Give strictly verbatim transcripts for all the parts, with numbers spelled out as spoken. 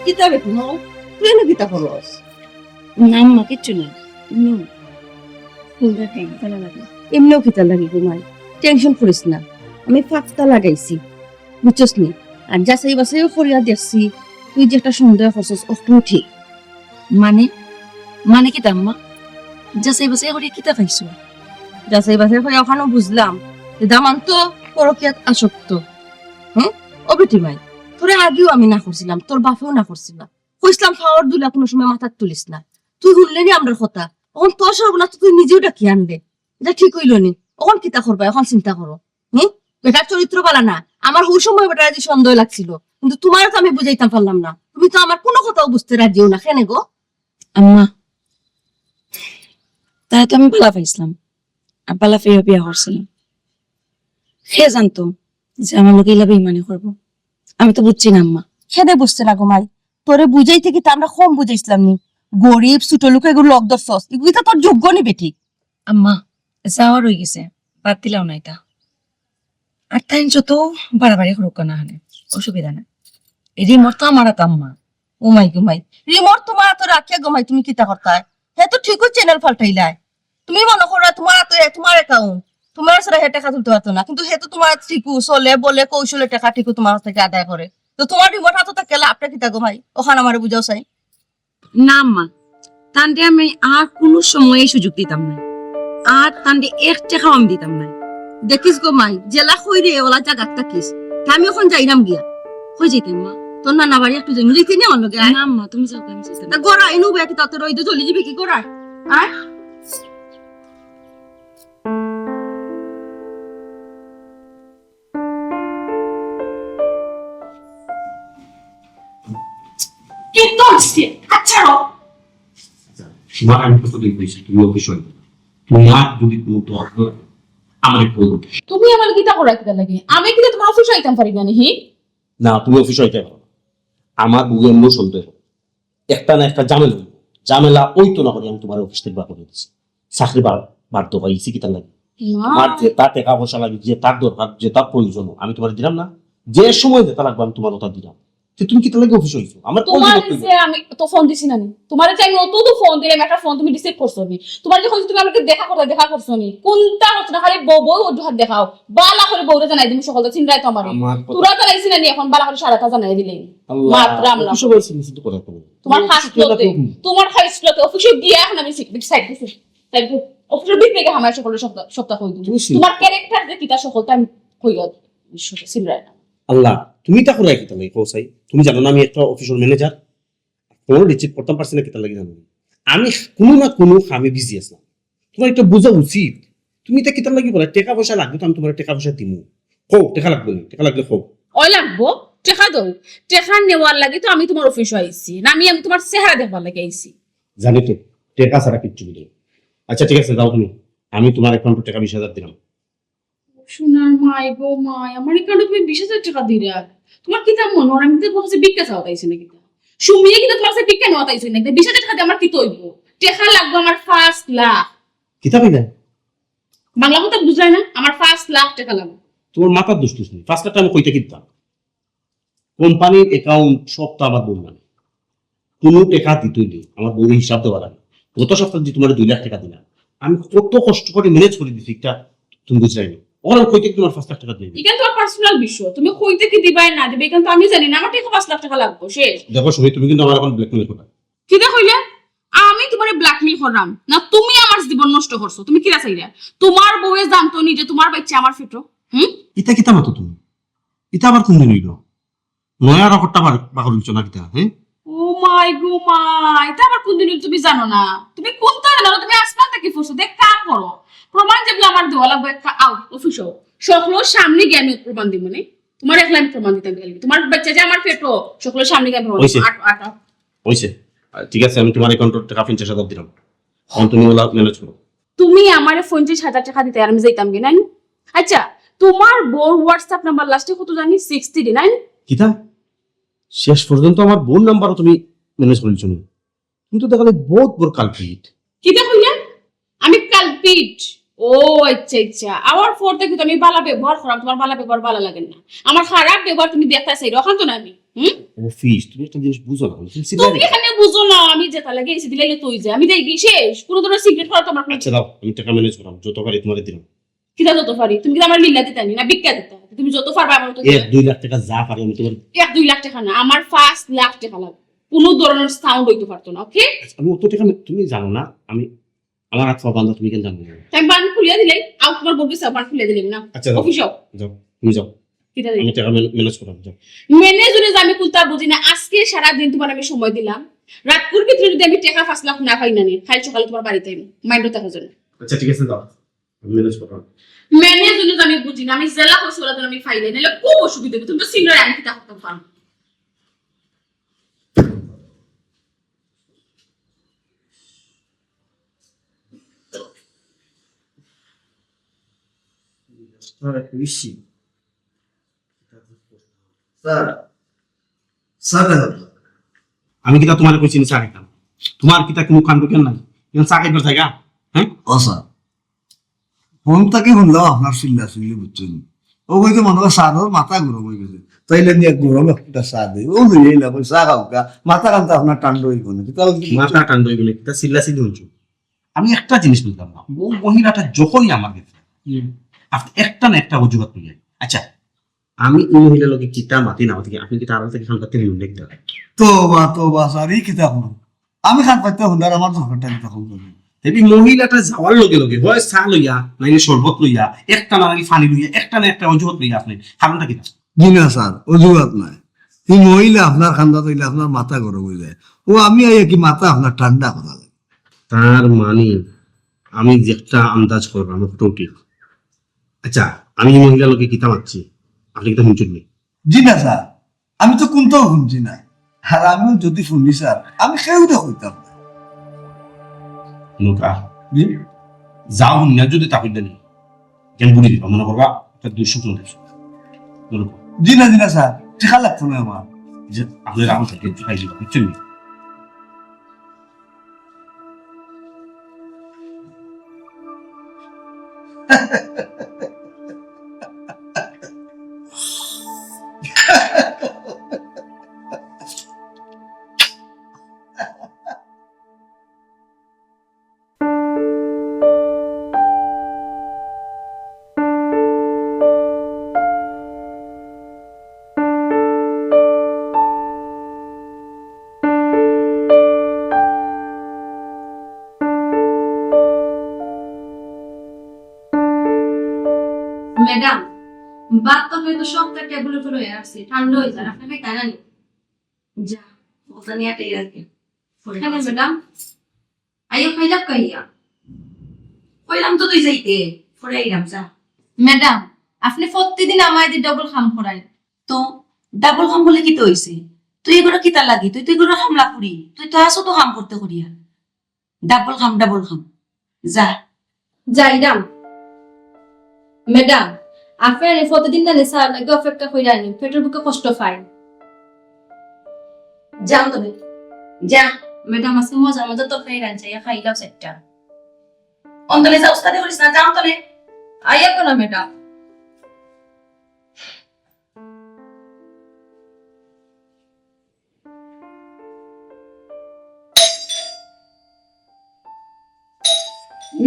কিতা বেটি, তুই এনে কিতা করস? না আম্মা, কিচ্ছু না। এমনি। তোমরা টেনশন লাগে। এমনিও কিতা লাগে গো মাই, টেনশন করিস না, আমি পাত্তা লাগাইছি, বুঝছস নি? আর যাচাই বাছাইও করিয়া দেখছি, তুই যে একটা সন্দেহ করছস, অটাও ঠিক। মানে, মানে কিতা আম্মা? যাচাই বাছাই করিয়া কিতা পাইছো? যাচাই বাছাই করিয়া অখানও বুঝলাম যে দামান তো পরকিয়াত আসক্ত। হ্যাঁ, ও বেটি মাই, তোরে আগেও আমি না করছিলাম, তোর বাপেও না করছিলাম, কইছিলাম পাওর ধুলা কোনো সময় মাথাত তুলিস না। তুই হুনলে নি আমরার কথা, অখন তোর সর্বনাশ তো তুই নিজেও ডাকি আনলে, ইটা ঠিক অইলো নি। অখন কিতা করবা, অখন চিন্তা করো। হুম, বেটার চরিত্র বালা না। আমার হউ সময় বেটার যে সন্দেহ লাগছিল, কিন্তু তুমারে তো আমি বুঝাইতাম পারলাম না, তুমি তো আমার কোনো কথাও বুঝতে রাজিও না। কেনে গো? আম্মা, তারে তো আমি বালা পাইছিলাম, আর বালা পাইয়া বিয়া করছিলাম। কে জানতো যে আমার লগে ইলা বেইমানি করবো? আমি তো বুঝছি না আম্মা। কেনে বুঝতে না গো মাই, তোরে বুঝাইতে কিতা আমরা কম বুঝাইছিলাম নি? গরিব ছোট লোক এগুলো লগ ধরছস, এগুলো তো তোর যোগ্য নি বেটি। আম্মা, যাওয়া রই গেছে, বাদ দিলাও না ইটা। আর তাইন যত বাড়াবাড়ি করুক না হানে, অসুবিধা নাই। রিমোট তো আমার আতো আম্মা। ও মাই গো মাই, রিমোট তুমার আতো রাখিয়া গো মাই তুমি কিতা করতায়? হে তো ঠিকউ চ্যানেল পাল্টাইলায়। তুমি মনো করো তুমার আতো, তুমার অ্যাকাউন্ট, তুমার ছাড়া হে টেকা তুলতে পারতো না, কিন্তু হে তো তুমার ঠিকউ চলে বলে কৌশলে টেকা ঠিকউ তুমার কাছ থাকি আদায় করে। তো তুমার রিমোট আতো থাকলে লাভটা কিতা গো মাই? অখান আমারে বুঝাও চাই। না আম্মা, তানরে আমি আর কুনু সময়ে সুযোগ দিতাম না, আর তানরে এক টেকাও আমি দিতাম না। দেখিস গো মাই, যেলা কইরে ওলা জাগাত থাকিস। তে আমি অখন যাইরাম গিয়া। কই যাইতে আম্মা? তোর নানা বাড়ি একটু যাইমু, যাইতে নি আমার লগে, আয়। না আম্মা, তুমি যাও, আমি যাইতাম না। তা গড়া ইনু বয়া কিতা তোর ওই তো চলি যাবে কি গড়া? আয়। কিন্তু হচ্ছে, আচ্ছা রো। আচ্ছা, সীমা, আমি তো তোকে বলছি, তুমি অফিস হয়ে যাবে। তোমার যদি কোনো দরকার হয়, আমারে কল করবে। তুমি আমার কিতা করাই কিতা লাগে? আমি কিতা তোমার অফিস আইতাম পারি না নি, হি? না, তুমি অফিস আইতে পারো না। আমার বউ এমন সন্দেহ। একটা না একটা ঝামেলা হইব। ঝামেলা ওই তো না করি আমি তোমার অফিস থেকে বার করে দিছি। চাকরি বার, বার তো পাইছি কিতা লাগে? মা। তোমার যেটা টাকা পয়সা লাগে, যেটা দরকার, যেটা প্রয়োজন, আমি তোমার দিলাম না? যে সময় যেটা লাগবে আমি তোমার ওটা দিলাম। তে তুমি কিতা লাগি অফিস হইছো? আমার ফোন তোমার দিতে যে আমি তো ফোন দিছি না নি? তোমার যে আমি অত তো ফোন দিলাম, একটা ফোন তুমি রিসিভ করছো নি? তোমার যখন তুমি আমাকে দেখা করতে, দেখা করছো নি? কোনটা করছো না? খালি বউ, বউ অজুহাত দেখাও। বালা করে বউরে জানাই দিমু সকলটা, চিনরায় তো আমারে। আমার কথা তোরা তো লাইছি না নি, এখন বালা করে সারাটা জানাই দিলে। আল্লাহ, মাতরাম না। অফিসে বলছি, নিশ্চিত করার কোনো। তোমার তুমি ফার্স্ট কিছু না ফ্লোতে, তুমি। তোমার ফার্স্ট ফ্লোতে, অফিসে গিয়া এখন আমি সিট, সাইড দিছি। সাইড দিছি। অফিসের ভিতরে গিয়া আমার সকলটা সপ্তাহ, সপ্তাহ কই দিমু। তুমি চিন- তোমার ক্যারেক্টার যে কিতা সকলটা আমি কই দিমু। চিনরায় না। আল্লাহ, তুমি তা করাই কিতা লাগে, কও চাই? তুমি জানো না আমি একটা অফিসের ম্যানেজার? ফোন রিসিভ করতাম পারছি না, কিতা লাগি জানো না? আমি কুনু না কুনু কামে বিজি আছলাম। তোমার একটা বুঝা উচিত। তুমি ইতা কিতার লাগি বলো? টেকা পয়সা লাগবো তো আমি তোমার টেকা পয়সা দিমু। কও, টেকা লাগবো নি? টেকা লাগলে কও। ওই লাগবো, টেকা দেও। টেকা নেওয়ার লাগি তো আমি তোমার অফিসে আইছি। না, আমি, আমি তোমার চেহারা দেখবার লাগি আইছি। জানি তো, টেকা ছাড়া কিচ্ছু বুঝি না। আচ্ছা, ঠিক আছে, যাও তুমি। আমি তোমার অ্যাকাউন্টে টেকা বিশ হাজার দিলাম। সোনার মাই গো মাই, আমার অ্যাকাউন্টে তুমি বিশ হাজার টেকা দিরা। তোমার কিতা মনে হয় আমি তো তোমার কাছে ভিক্ষা চাওয়াত আইছি না কিতা? সুমিয়ে কিতা তোমার কাছে ভিক্ষা নেওয়াত আইছি না কিতা? বিশ হাজার টেকা দিয়া আমার কিতা অইবো? টেকা লাগবো আমার পাঁচ লাখ। কিতা কইলা? বাংলা কথা বুঝায় না, আমার পাঁচ লাখ টেকা লাগবো। তোমার মাথার দোষ টুস নেই, পাঁচ লাখ টেকা আমি কইতে কিনতাম? কোম্পানির অ্যাকাউন্ট সব তো আমার বউর নামে। কোনো টেকা দিতই নেই, আমার বউর হিসাব দেওয়া লাগে। গত সপ্তাহে যে তোমার দুই লাখ টেকা দিলাম, আমি কত কষ্ট করে ম্যানেজ করে দিছি, এটা তুমি বুঝরায় নি। ওরা কইতে তোমার পাঁচ লাখ টেকা দিবে। এটা তোমার পার্সোনাল বিষয়, তুমি কইতে কি দিবায় না দিবে, এটা তো আমি জানি না। আমার টেকা পাঁচ লাখ টেকা লাগবো, শেষ। দেখো সুমি, তুমি কিন্তু আমার এখন ব্ল্যাকমেল করবা। কিতা কইলে? আমি তোমারে ব্ল্যাকমেল করলাম না, তুমি আমার জীবন নষ্ট করছো। তুমি কিতা চাইরা? তোমার বউয়ে জানতো নি যে তোমার বাচ্চা আমার পেটো? হুম? ইতা কিতা মাতো তুমি? ইতা আবার কোন দিন হইল? নয়া রেকর্ডটা বার, বার করে দিছো না কিতা, হ্যাঁ? ও মাই গো মাই, ইতা আবার কোন দিন হইল তুমি জানো না? তুমি কোনটা জানো? তুমি আসমান থাকি পড়ছো, দেখ কাম করো। প্রমাণ যেগুলো আমার দেওয়া লাগবে, একটা আও, অফিস আও। সকলের সামনে গিয়া আমি প্রমাণ দিব নে। তোমার একলা আমি প্রমাণ দিতাম গেলে। তোমার বাচ্চা যে আমার পেটো, সকলের সামনে গিয়া আমি প্রমাণ হইছে। দিব। আট, আট, আট। হইছে। আহ, ঠিক আছে, আমি তোমার অ্যাকাউন্টে টেকা পঞ্চাশ হাজার দিলাম। এখন তুমি ওলা ম্যানেজ করো। তুমি আমারে পঞ্চাশ হাজার টেকা দিতে আর আমি যাইতাম কি, নানি? আচ্ছা, তোমার বউর WhatsApp নাম্বার লাস্টে কত জানি? Six three nine. কিতা? শেষ পর্যন্ত আমার বউর নাম্বারও তুমি ম্যানেজ করিছো নি? তুমি তো দেখালে বহুত বড় কালপ্রিট। কিতা কইলা? আমি কালপ্রিট? ও আচ্ছা, আচ্ছা। আমার ফোন থেকে তো আমি বালা ব্যবহার করাম, তোমার বালা ব্যবহার বালা লাগে না। আমার খারাপ ব্যবহার তুমি দেখতে চাই, অখান তো না আমি। হুম? অফিস, তুমি একটা জিনিস বুঝো না, তুমি সিগারেট তুমি এখানে বুঝো না, আমি যেটা লাগে এসে দিলে তো অই যায়। আমি দেখি শেষ, কোনো ধরনের সিগারেট খাওয়া তো আমার কোনো আচ্ছা, দাও, আমি টাকা ম্যানেজ করাম, যত পারি তোমারে দিলাম। কিতা যত পারি? তুমি কি আমার লিল্লা দিতা নি না ভিক্ষা দিতা? তুমি যত পারবা আমার তো এক দুই লাখ টাকা যা পারি আমি তোমার এক দুই লাখ টাকা না, আমার পাঁচ লাখ টাকা লাগবে। কোনো ধরনের সাউন্ড অইতে পারতো না, ওকে? আচ্ছা, আমি অত টাকা মে-, তুমি জানো না, আমি আমার হাত পা বান্ধা, তুমি কেন জানো না? তাই বান খুলিয়া দিলে, আও তোমার বউকে সব বান খুলিয়া দিলে না। আচ্ছা, যাও। অফিস যাও। যাও, তুমি যাও। কিতা দিলে? আমি টাকা ম্যান-, ম্যানেজ করাম, যাও। ম্যানেজ উনেজ আমি কুনতা বুঝি না। আজকে সারা দিন তোমার আমি সময় দিলাম। রাতকুর ভিতরে যদি আমি টাকা পাঁচ লাখ না পাই না নি, কাল সকালে তোমার বাড়িতে আমি মাইন্ড থাকার জন্য। আচ্ছা, ঠিক আছে, যাও। আমি ম্যানেজ করলাম। ম্যানেজ উনেজ আমি বুঝি না, আমি জেলা কইছি ওরা তো আমি ফাইলে, নাহলে খুব অসুবিধা হবে। তুমি তো সিনিয়র, আমি কিতা করতাম পারো। স্যার, স্যার, আমি কিতা তোমারে কইছি নি চা খাইতাম? তোমার কিতা কোনো কাণ্ড জ্ঞান নাই? এখন চা খাইবার জায়গা? হ্যাঁ? ও স্যার, ফোন থাকি শুনলাম আপনার চিল্লা চিল্লি, বুঝছেন? ও কইতে মনে হয় স্যারর মাথা গরম হয়ে গেছে, তাইলে নিয়ে গরম একটা চা দেই, ও লইয়া এলাম, ওই চা খাওকা, মাথা কান্তা আপনার ঠান্ডা হইব না। কিতা বলছি? মাথা ঠান্ডা হইব না, কিতা চিল্লা চিল্লি শুনছো? আমি একটা জিনিস বুঝলাম না, ও মহিলাটা যখনই আমার গেছে, হুম। আপনি একটা না একটা অজুহাত লইয়া। আচ্ছা, আমি এই মহিলার লগে কিতা মাতি না মাতি, আপনি কিতা আড়াল থাকি খান পাতি নিউন দেখতে? তোবা, তোবা, স্যার, এই কিতা করুন? আমি খান পাতি হুন্ডার আমার দরকারটা কিতা করুন? এই মহিলাটা যাওয়ার লগে লগে হয় চা লইয়া, নাইলে শরবত লইয়া, একটা না নাইলে পানি লইয়া, একটা না একটা অজুহাত লইয়া আপনি। কারণটা কিতা? জি না স্যার, অজুহাত নাই। এই মহিলা আপনার খান্দা তইলে আপনার মাথা গরম হয়ে যায়। ও আমি আইয়া কি মাথা আপনার ঠান্ডা করা লাগে? তার মানে আমি যে একটা আন্দাজ করলাম, ওটাও ঠিক। আচ্ছা, আমি এই মহিলার লগে কিতা মাতছি, আপনি কিতা শুনছেন নি? জি না স্যার, আমি তো কোনটাও শুনছি না। আর আমিও যদি শুনি স্যার, আমি কেউরে কইতাম না। নৌকা। জি? যাও হুনিয়া যদি তা কইলে নি, কেন বুঝি দিবা, মনে করবা একটা দুঃস্বপ্ন দেখছো। মনে করো। জি না, জি না স্যার, টেকা লাগতো না আমার। যে আপনি রাম থাকতে একটু খাই দিবা, বুঝছেন নি? ম্যাডাম, ভাত তো হয়তো সবটা টেবিলের উপরে রাখছি, ঠান্ডা হয়ে যান, আপনি খাইতা না নি? যা, ওটা নিয়ে আটাই রাখি। হ্যাঁ, ম্যাডাম। আইয়া খাইলাম কাইয়া। কইলাম তো তুই যাইতে, পরে আইলাম, যা। ম্যাডাম, আপনি প্রতিদিন আমায় দিয়ে ডাবল কাম করায়। তো ডাবল কাম বলে কিতা হইছে? তুই এগুলো কিতা লাগি? তুই তো এগুলো হামলা করি। তুই তো আসো তো কাম করতে করিয়া। ডাবল কাম, ডাবল কাম। যা। যাইরাম। ম্যাডাম, আপনি আনি প্রতিদিন জানি স্যার লাগে অপেক্ষা কইরা আনি, পেটের বুকে কষ্ট পাই। যাও তবে। যা। ম্যাডাম, আজকে মজা মজা তরকারি রাঁধছে, ইয়া খাইলাও সেটটা। অন্তরে যা উস্তাদি করিস না, যাও তবে। আইয়া কেন ম্যাডাম?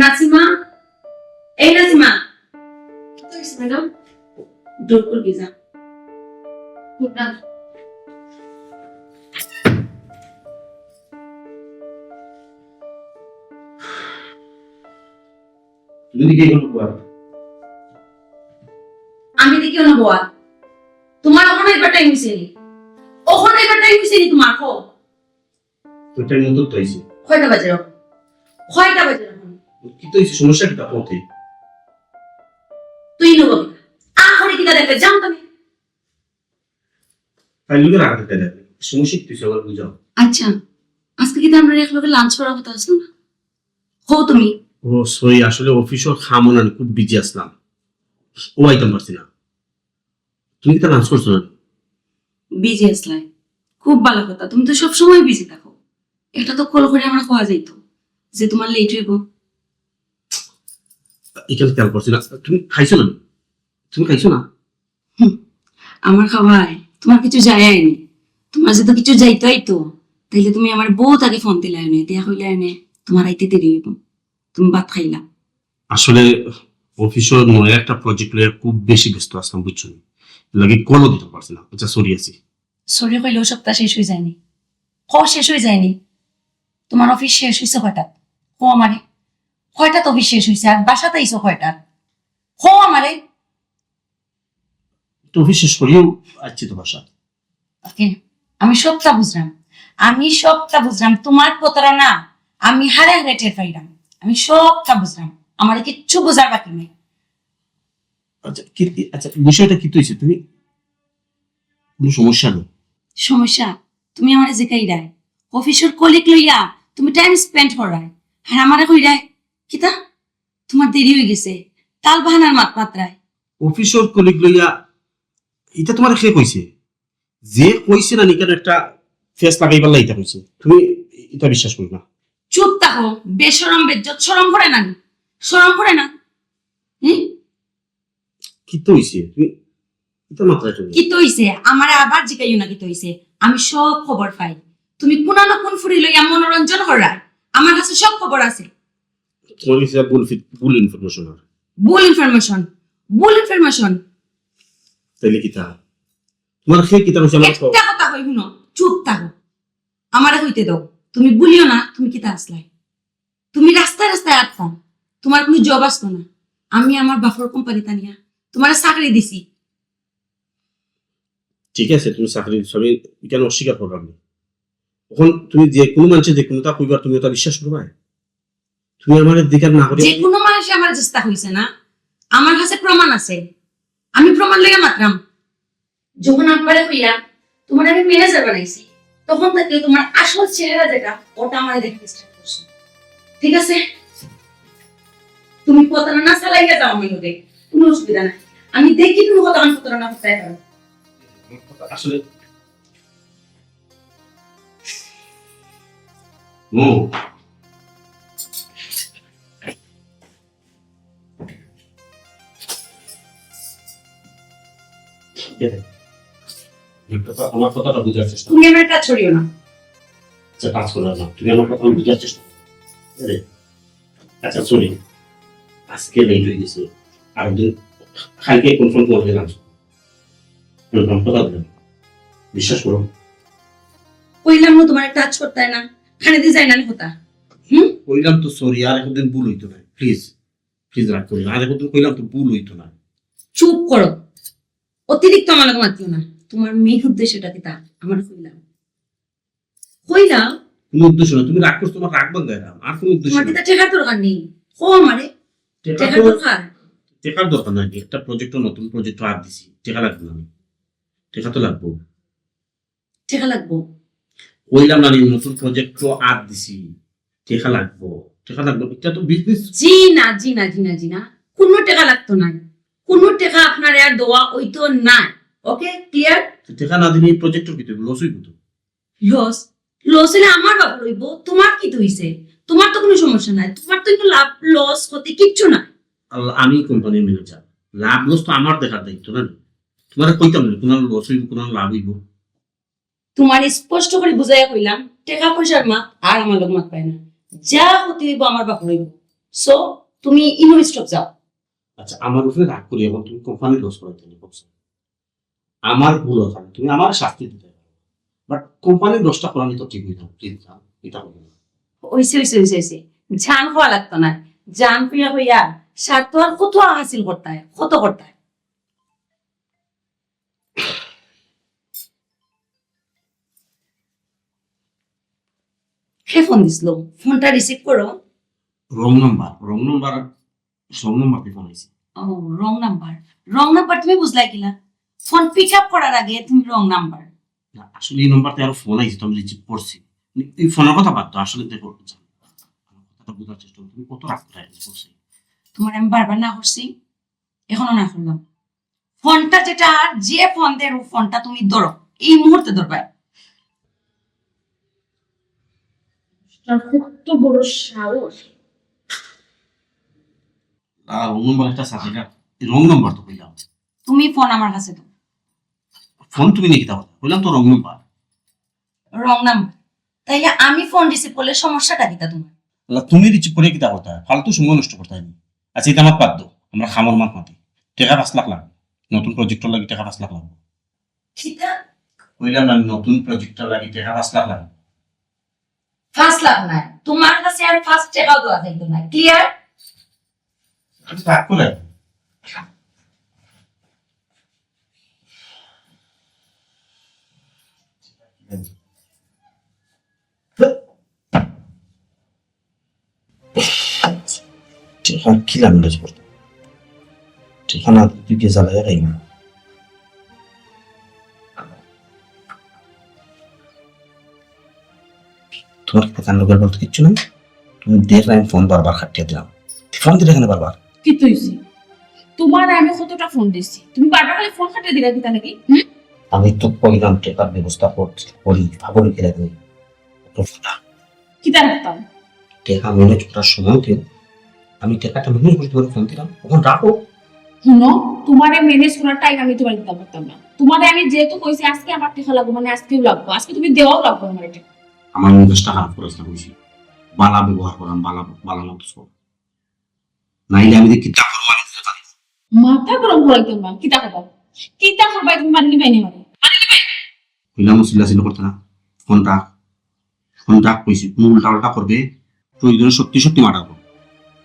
নাসিমা, এই নাসিমা। কি হইছে ম্যাডাম? দূর করবি যা। তুমি দেখি এগুলো বওয়া। আমি দেখি ওনা বওয়া। তোমার ওখানে এবার টাইম হইছে নি? ওখানে এবার টাইম হইছে নি তোমার? হো। তো টাইম মতো তো হইছে। কয়টা বাজে এখন? কয়টা বাজে এখন? কি তো হইছে, সমস্যা কিতা পথে? তুই নেব। আ করে কিতা দেখবে? যাও তুমি। তাই লোকের আগে তাই দেখবে। সমস্যা কি তুই সবার বুঝাও। আচ্ছা, আজকে কিতা আমরা এক লগে লাঞ্চ করার কথা আছে না? হো তুমি। ও, সরি, আসলে অফিসের কামও না, খুব বিজি আসলাম। ও আইতাম পারছি না। তুমি কিতা লাঞ্চ করছো না? বিজি আসলাই। খুব ভালো কথা, তুমি তো সব সময় বিজি থাকো। একটা তো কল করে আমরা কওয়া যাইতো যে তোমার লেট হইব। এখানে খেয়াল করছি না। তুমি খাইছো না? তুমি খাইছো না? হুম, আমার খাওয়ায় তোমার কিছু যায় আয়নি। তুমার যদি কিছু যাইতো অইতো, তাইলে তুমি আমারে বউত আগে ফোন দিলায় নে, দিয়া কইলায় নে, তুমার আইতে দেরি অইবো, তুমি ভাত খাইলা। আসলে অফিসর নয়া একটা প্রজেক্ট লইয়া খুব বেশি ব্যস্ত আছলাম, বুঝছো নি? এর লাগি কলও দিতাম পারছি না। আচ্ছা, সরি আছি। সরি কইলেও সপ্তাহ শেষ অইযায়নি। কও শেষ অইযায়নি। তুমার অফিস শেষ অইছে কয়টাত? কও আমারে। কয়টাত অফিস শেষ অইছে? আর বাসাত আইছো কয়টাত? কও আমারে। তো অফিস শেষ করিয়াউ আইছি তো বাসাত। ওকে, আমি সবটা বুঝলাম, আমি সবটা বুঝলাম। তুমার প্রতারণা আমি হাড়ে হাড়ে টের পাইলাম, আমি সবটা বুঝলাম। আমারে কিচ্ছু বুঝার বাকি নাই। আচ্ছা, কি, কি, আচ্ছা, বিষয়টা কিতা অইছে? তুমি কুনু সমস্যা নি? সমস্যা? তুমি আমারে জিকাইরায়, অফিসর কলিগ লইয়া তুমি টাইম স্পেন্ড কররায়, আর আমারে কইরায় কিতা তুমার দেরি অইগেছে, তাল বাহানার মাত মাতরায়। অফিসর কলিগ লইয়া, ইটা তুমারে কে কইছে? যে কইছে না নি, কেন একটা ফেস লাগাইবার লাগি ইটা কইছে, তুমি ইটা বিশ্বাস করো না। চুপ থাকো, বেশরম বেইজ্জত, শরম করে না নি? শরম করে না? হুম? কিতা অইছে? তুমি ইটা মাতরায় কেনে? কিতা অইছে? আমারে আবার জিকাইও না কিতা অইছে। আমি সব খবর পাই। তুমি কুনা না কুন ফুরি লইয়া মনোরঞ্জন কররায়, আমার কাছে সব খবর আছে। তুমার কাছে ভুল ফি-, ভুল ইনফরমেশন আর। ভুল ইনফরমেশন? ভুল ইনফরমেশন? তাইলে কিতা? তুমার কে কিতা কইছে আমারে কও। একটা কথা কই হুনো, চুপ থাকো। আমারে কইতে দাও। তুমি বলিও না, তুমি কিতা আছলায়? তুমি রাস্তায় রাস্তায় আটকাও। তুমার কুনু জব আছলো না। আমি আমার বাফর কোম্পানিত আনিয়া তুমারে চাকরি দিছি। ঠিক আছে, তুমি চাকরি দিছো, আমি ইখান অস্বীকার করলাম না। অখন তুমি যে কুনু মানষে যে কুনুতা কইবার, তুমি ওটা বিশ্বাস করবায়? তুমি আমারে অধিকার না করি যে কুনু মানষে আমারে চেষ্টা কইছে না, আমার কাছে প্রমাণ আছে, আমি প্রমাণ লইয়া মাতরাম। যখন আব্বারে কইয়া তুমারে আমি ম্যানেজার বানাইছি, তখন থাকি তুমার আসল চেহারা যেটা, ওটা আমারে দেখতে স্টার্ট করছে। ঠিক আছে, তুমি প্রতারণা চালাইয়া যাও আমার লগে, কুনু অসুবিধা নাই। আমি দেখি তুমি কতখান প্রতারণা করতে পারো। আসলে হুম। আমার কথাটা বুঝার চেষ্টা করো। তুমি আমার কাজ করিও না। আচ্ছা, কাজ করো না। তুমি আমার কথা বুঝার চেষ্টা করো। আরে, আচ্ছা, সরি। আজকে লেট অইগেছে। আর দিন, কালকে কনফার্ম করে দিলাম। হুম, কথা দিলাম। বিশ্বাস করো। কইলাম না তুমারে টাচ করতায় না, কানে দি যায় না নি কথা। হুম? কইলাম তো সরি, আর একদিন ভুল অইতো না। প্লিজ, প্লিজ রাগ করিও না। আর একদিন কইলাম তো ভুল অইতো না। চুপ করো, অতিরিক্ত আমার লগে মাতিও না। তুমার মেইন উদ্দেশ্যটা কিতা আমারে কইলাও। কইলাও। কুনু উদ্দেশ্য না, তুমি রাগ করছো, তুমার রাগ ভাঙ্গাইরাম, আর কুনু উদ্দেশ্য তুমার নাই। কিতা টেকার দরকার নি? কও আমারে। টেকার টেকার তো, দরকার? টেকার দরকার নাই, একটা প্রজেক্ট, নতুন প্রজেক্ট আত দিছি, টেকা লাগবো না। টেকা তো লাগবো। টেকা লাগবো। কইলাম না নি, নতুন প্রজেক্ট আত দিছি, টেকা লাগবো, টেকা লাগবো। ইটা তো বিজনেস। জি না, জি না, জি না, জি না, কুনু টেকা লাগতো নায়, কুনু টেকা আপনারে আর দেওয়া অইতো নায়। ওকে, ক্লিয়ার? তো টেকা না দিলে এই প্রজেক্টর কিতা লস অইবো তো। লস? লস অইলে আমার বাফর অইবো, তুমার কিতা অইছে? তুমার তো কুনু সমস্যা নাই, তুমার তো কুনু লাভ লস ক্ষতি কিচ্ছু নাই। আল্লাহ, আমি কোম্পানির ম্যানেজার, লাভ লস তো আমার দেখার দায়িত্ব না। তুমারে কইতাম না, কুনান লস অইবো, কুনান লাভ অইবো। তুমারে স্পষ্ট করি বুঝাইয়া কইলাম, টেকা পয়সার মাত আর আমার লগে মাতবায় না। যা ক্ষতি অইবো আমার বাফর অইবো। So, তুমি ইনো স্টপ যাও। আচ্ছা, আমার উপরে রাগ করি এখন তুমি কোম্পানি লস করাইতে নি, বুঝছো? আমার ভুল অইছে, তুমি আমারে শাস্তি দিতে পারো, বাট কোম্পানি লসটা করানি তো ঠিক অইতো না, প্লিজ, ইটা করো না। অইছে, অইছে, অইছে, অইছে। জান কওয়া লাগতো না। জান কইয়া কইয়া স্বার্থ আর কত হাসিল করতায়, কত করতায়। কে ফোন দিছিল? ফোনটা রিসিভ করো। Wrong number, wrong number, wrong number থাকি ফোন আইছে। ও, রং নাম্বার। রং নাম্বার তুমি বুঝলায় কিলা? ফোন পিক আপ করার আগে তুমি রং নাম্বার। না, আসলে এই নাম্বার থাকি আরো ফোন আইছে, তো আমি রিসিভ করছি। এই ফোনের কথা বাদ দাও, আসলে দেখো, জান, আমার কথাটা বুঝার চেষ্টা করো, তুমি কত রাগ করায় করছো। তুমারে আমি বারবার না করছি, এখনো না করলাম। ফোনটা যেটা, আর যে ফোন দের, ও ফোনটা তুমি ধরো, এই মুহূর্তে ধরবায়। তার কত বড় সাহস। আর রং নাম্বার একটা সাথে, রং নাম্বার তো কইলাম। তুমি ফোন আমার কাছে দাও। ফোন তুমি নিয়ে কিতা কথা? কইলাম তো রং নাম্বার। Wrong number. তাইলে আমি ফোন রিসিভ করলে সমস্যাটা কিতা তোমার? আল্লাহ, তুমি রিসিভ করে কিতা করতা? ফালতু সময় নষ্ট করতা নি। আচ্ছা, ইতা মাত বাদ দেও, আমরা কামর মাত মাতি। টেকা পাঁচ লাখ লাগবো, নতুন প্রজেক্টর লাগি টেকা পাঁচ লাখ লাগবো। কিতা? কইলাম না, নতুন প্রজেক্টর লাগি টেকা পাঁচ লাখ লাগবো। পাঁচ লাখ নায়, তোমার কাছে আর পাঁচ টেকাও দেওয়া যাইতো না। ক্লিয়ার? আচ্ছা, রাগ করে। টেকা কি লাভ লস করতে? টেকা না দিলে তুই কি জ্বালাইয়া খাই না? তোমার কাছে কান্ড করে বলতে কিচ্ছু নাই। তুমি দেখলে আমি ফোন বারবার কাটিয়ে দিলাম, ফোন দিলে কেন বারবার? কি তো হইছে? তোমার আমি কতটা ফোন দিছি, তুমি বারবার খালি ফোন কাটিয়ে দিলা কিতা লাগি? হুম? আমি তো কইলাম টেকার ব্যবস্থা করছি, করি, ভাবরি খেলে তুমি। কিতা রাখতাম? টেকা ম্যানেজ করার সময় দিও। আমি টেকাটা ম্যানেজ করে তোমার ফোন দিলাম, এখন রাখো। শুনো, তোমারে ম্যানেজ করার টাইম আমি তোমার দিতে পারতাম না। তোমারে আমি যেহেতু কইছি আজকে আমার টেকা লাগবো, মানে আজকেও লাগবো, আজকে তুমি দেওয়াও লাগবো আমার টেকা। আমার মেজাজটা খারাপ করাস না কইছি, বালা ব্যবহার করাম, বালা বালা মতো চল, নাইলে আমি যে কিতা করবো আমি নিজে জানি না। মাথা গরম করাইতাম না, কিতা করবা? কিতা করবা তুমি মারি নিবাই নি মারে? মারি নিবাই? কইলাম চিল্লা চিল্লি করতে না, ফোন রাখ। ফোন রাখ কইছি, তুমি উল্টা পাল্টা করবে, প্রয়োজনে সত্যি সত্যি মার্ডার করবো।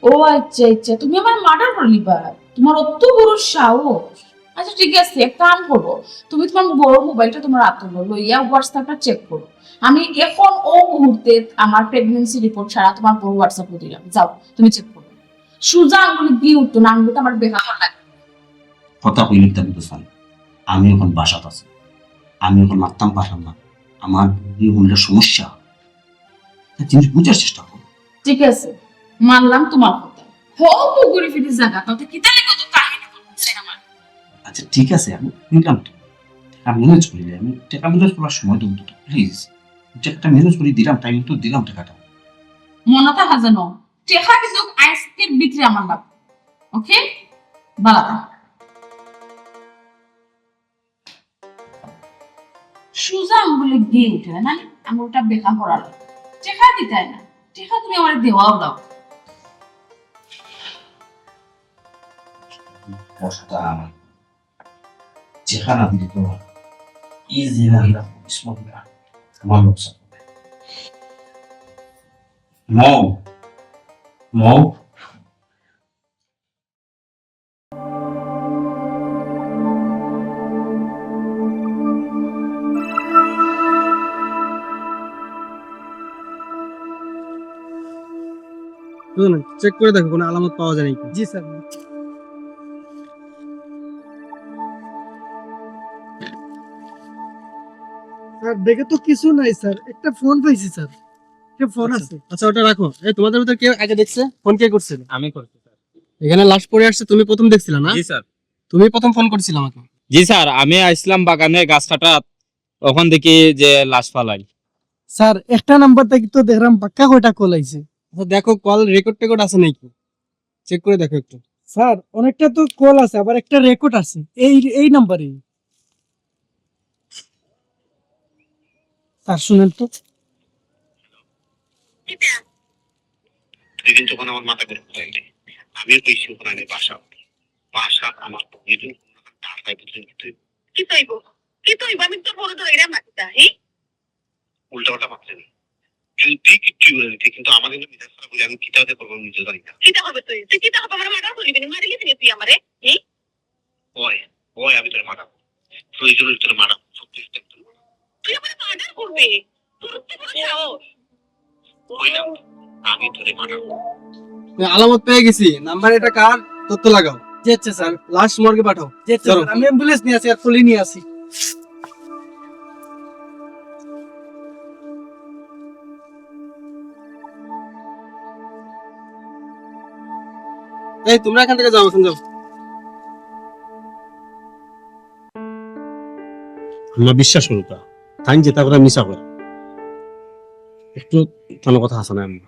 ও আচ্ছা আচ্ছা, তুমি আমার মার্ডার করলিবা? তোমার অত বড় সাহস? আচ্ছা ঠিক আছে, এক কাম করো, তুমি তোমার বড় মোবাইলটা তোমার হাতে লও, লইয়া হোয়াটসঅ্যাপটা চেক করো। আমি এখন ও মুহূর্তে আমার প্রেগন্যান্সি রিপোর্ট ছাড়া তোমার বড় হোয়াটসঅ্যাপে দিলাম, যাও তুমি চেক করো। সুজা আঙ্গুলে ঘি উঠতো না, আঙ্গুলটা আমার বেকা লাগে। কথা কইলে কিতা বুঝতে চান? আমি এখন বাসাত আছি, আমি এখন মারতাম পারলাম না। আমার বুদ্ধি হইলে সমস্যা, তা জিনিস বুঝার চেষ্টা করো। ঠিক আছে, মানলাম তোমার কথা। হো, পুকুরি ফিরে জায়গা, তাতে কিতা লেগে তো কাহিনী করতেছে আমার। আচ্ছা ঠিক আছে, আমি বুঝলাম তো, টাকা ম্যানেজ করিলে আমি টাকা ম্যানেজ করার সময় দেবো তো, প্লিজ। টাকাটা ম্যানেজ করে দিলাম, টাইম তো দিলাম টাকাটা। মনে থাকে যেন, টেকা কিন্তু আজকের ভিতরে আমার লাগবে। ওকে, বালা থাক। সুজা আঙ্গুলে ঘি উঠে না, আঙ্গুলটা বেকা করালো। টেকা দিতায় না, টেকা তুমি আমার দেওয়াও দাও। বসাটা আমার যেখানে দিলে তো এই যে না, বিসমিল্লাহ, আমার লোকসান। মম, মম। চেক করে দেখো, কোনো আলামত পাওয়া যায় নাকি। জি স্যার। স্যার, দেখে তো কিছু নাই স্যার, একটা ফোন পাইছি স্যার, একটা ফোন আচ্ছা, আছে। আচ্ছা, ওটা রাখো। এই, তোমাদের ভিতরে কেউ আগে দেখছে? ফোন কে করছিল? আমি করছি স্যার। এখানে লাশ পড়ে আসছে, তুমি প্রথম দেখছিলা না? জি স্যার। তুমি প্রথম ফোন করছিলে আমাকে। জি স্যার, আমি আইছিলাম বাগানে গাছ কাটাত, ওখান দেখি যে লাশ ফালাই। স্যার, একটা নাম্বার থাকি তো দেখলাম বাক্কা কয়টা কল আইছে। আচ্ছা, দেখো কল রেকর্ড টেকর্ড আছে নাকি, চেক করে দেখো একটু। স্যার, অনেকটা তো কল আছে, আবার একটা রেকর্ড আছে এই, এই নাম্বারে। স্যার, শুনেন তো। দুই দিন তখন আমার মাথা গরম হয়ে গেল। আমি কইছি ওখানে আমি বাসা, বাসা আমার দুই দিন ধার খাই বুঝলি তুই। কি তৈব? কি তৈব? আমি তো বড় ধরে এরা মাতিতা, হ্যাঁ? উল্টা পাল্টা মাতলে না। যদি তুই কিচ্ছু বলে দিতে, কিন্তু আমার কিন্তু মেজাজ খারাপ হয়ে আমি কিতা হতে পারবো আমি নিজেও জানি না। কিতা হবে তুই? তুই কিতা হবে? আমার মার্ডার করলি, মানে মারিলি তুই, তুই আমারে? হুম? ওই, ওই আমি তোর মার্ডার করবো। প্রয়োজন হলে তোর মার্ডার করবো। সত্যি সত্যি আমি তোর মার্ডার করবো। তুই আমারে মার্ডার করবে? তোর তো বড় সাহস। কইলাম তো, আমি তোরে মার্ডার করবো। আলামত পেয়ে গেছি, নাম্বার এটা কার? তথ্য লাগাও। জি আচ্ছা স্যার। লাশ মর্গে পাঠাও। জি আচ্ছা চলো। স্যার, আমি অ্যাম্বুলেন্স নিয়ে আসি আর পুলিশ নিয়ে আসি। এই, তোমরা এখান থেকে যাও, এখন যাও। আম্মা, বিশ্বাস করো তা, তাইন যেটা করে মিছা করে। একটু তান কথা হাসা নাই আম্মা।